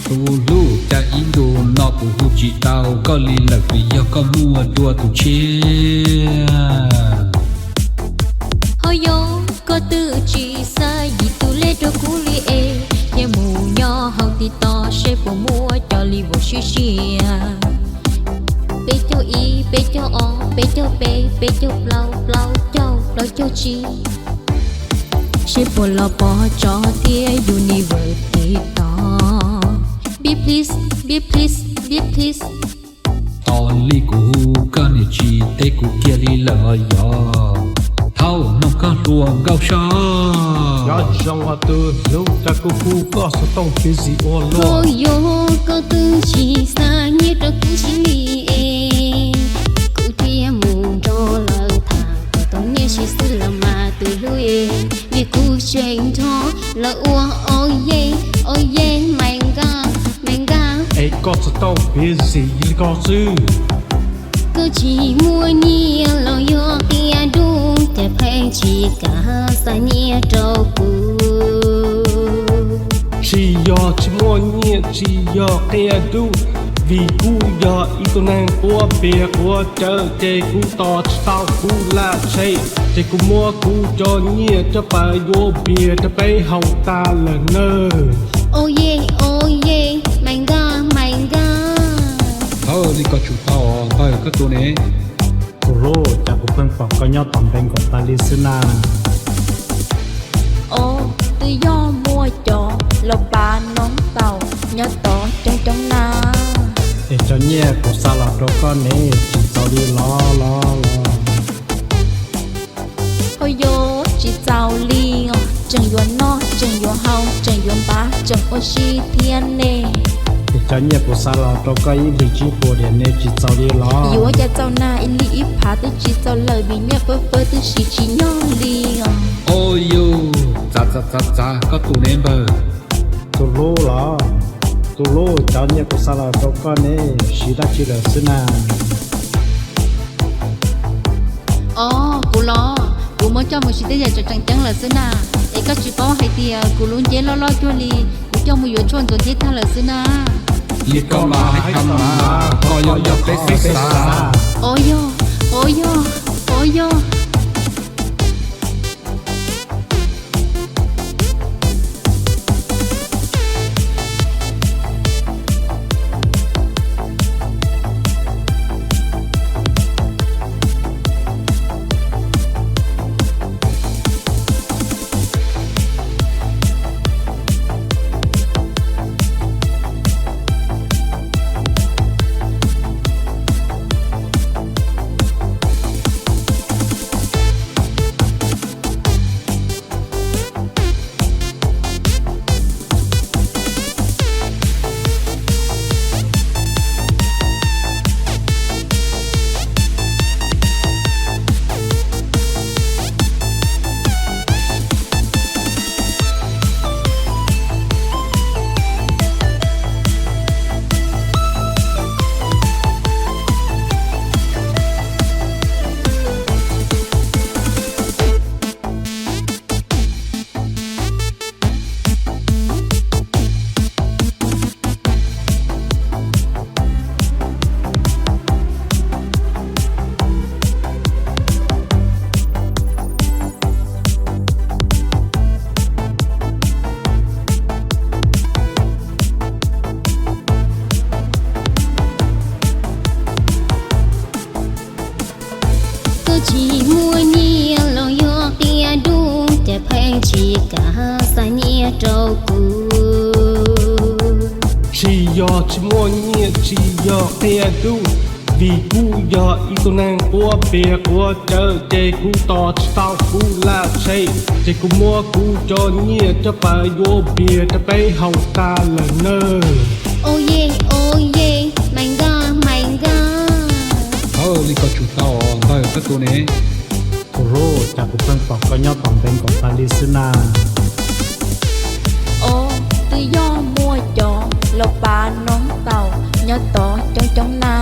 Tus hlub, cas ib ntus no kuv hu tsis tau koj li lawm, vim yog koj muaj dua tus tshiab. Ho yog koj twb tsis xa yim tus lej rau kuv li es, cia mus nyob hauv TikTok seb puas muaj cov li vauv sib sia. Peb caug ib, peb caug ob, peb caug peb, peb caug plaub, plaub caug, plaub caug tsib. Seb puas los pom tso thiab universe TikTok. Bitch please, bitch please, bitch please. Tos li kuv hu koj niam tsis teb kuv kiag li lawm os yog. Thaum no koj hluas nkauj soj. Nyob zoo os tus hlub, cas kuv hu koj xov tooj busy ua luaj. Ho yog koj twb tsis xa nyiaj rau kuv li es, kuv thiaj mus nrog lawv tham kom tau nyiaj siv xwb los mas tus hlub es, vim kuv tseem nrog lawv ua oh yeah, oh yeah, my God, my God. Es koj xov tooj busy li ko xwb. Koj tsis muaj nyiaj los yog qia dub, cas pheej tsis kam xa nyiaj rau kuv? Tsis yog tsis muaj nyiaj, tsis yog qia dub, vim kuv yog ib tug neeg quav npias quav cawv ces kuv tos tsis tau kuv laj tsheb, ces kuv muab kuv cov nyiaj coj pais yuav npias rau peb haus tas lawm nawb. Oh yeah, oh yeah, my God, my God. Thawj li ko tsuas tau npawg koj tus ne. Tus hlub, cas kuv pheej pom koj nyob tom npe nkaus tas li xwb na. Os, twb yog muaj cov los pav noob taus nyob tod coob coob na. Es cov nyiaj kuv xa los rau koj ne, tsis txaus li los los los? Ho yog tsis txaus li os, tseem yuav noj, tseem yuav haus, tseem yuav npav, tseem ua si thiab ne. Es cov nyiaj kuv xa los rau koj ib hlis tsib puas diam ne, tsis txaus li los? Yuav cas txaus na, ib hlis ib phav twb tsis txaus lawm vim nyiaj fawb fawb twb siv tsis nyog li os. Au yus, txav txav txav txav koj tus ne npawg. Tus hlub los, tus hlub, cov nyiaj kuv xa los rau koj ne, siv dab tsi lawm xwb na? Os, kuv los, kuv muab coj mus siv tej yam tseem tseem ceeb lawm xwb na. Es koj tsis paub hais tias kuv lub nceb loj loj cuag li, kuv coj mus yuav tshuaj ntxuav nceb tag lawm xwb na. Li ko mas hais tau mas, koj yog yog peb xav xav. Os yog, os yog, os yog. Koj tsis muaj nyiaj los yog qia dub, cas pheej tsis kam xa nyiaj rau kuv? Tsis yog tsis muaj nyiaj, tsis yog qia dub, vim kuv yog ib tug neeg quav npias quav cawv, ces kuv tos tsis tau kuv laj tsheb, ces kuv muab kuv cov nyiaj coj pais yuav npias rau peb haus tas lawm nawb. Oh yeah, oh yeah, my God, my God. Thawj li ko tsuas tau npawg koj tus ne. Tus hlub, cas kuv pheej pom koj nyob tom npe nkaus tas li xwb na. Os, twb yog muaj cov los pav noob taus nyob tod coob coob na.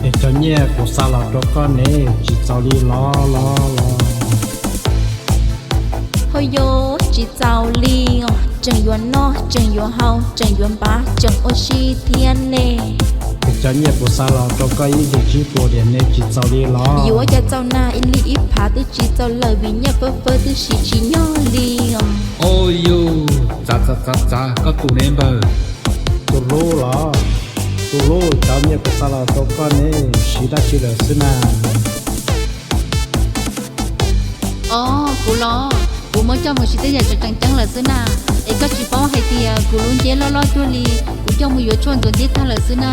Es cov nyiaj kuv xa los rau koj ne, tsis txaus li los los los? Ho yog tsis txaus li os, Tseem yuav noj, tseem yuav haus, tseem yuav npab, tseem ua si thiab ne. Es cov nyiaj kuv xa los rau koj ib hlis tsib puas diam ne tsis txaus li los? Yuav ua cas txaus na, ib hlis ib phav twb tsis txaus lawm vim nyiaj fawb fawb twb siv tsis nyog li os. Au yus, txav txav txav txav, koj tus ne npawg? Tus hlub los? Tus hlub, cov nyiaj kuv xa los rau koj ne siv dab tsi lawm xwb na? Os, kuv los, kuv muab coj mus siv tej yam tseem tseem ceeb lawm xwb na. Es koj tsis paub hais tias kuv lub nceb loj loj cuag li, kuv coj mus yuav tshuaj ntxuav nceb tag lawm xwb na.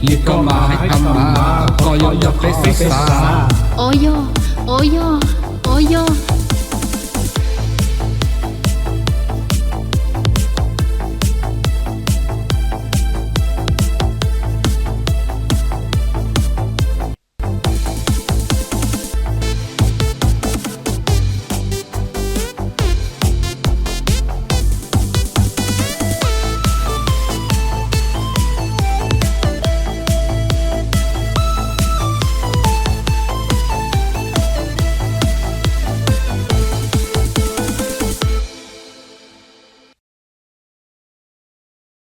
Li koj mas hais tau mas, koj yuav yog peb xwb xav. Au yog, au yog, au yog.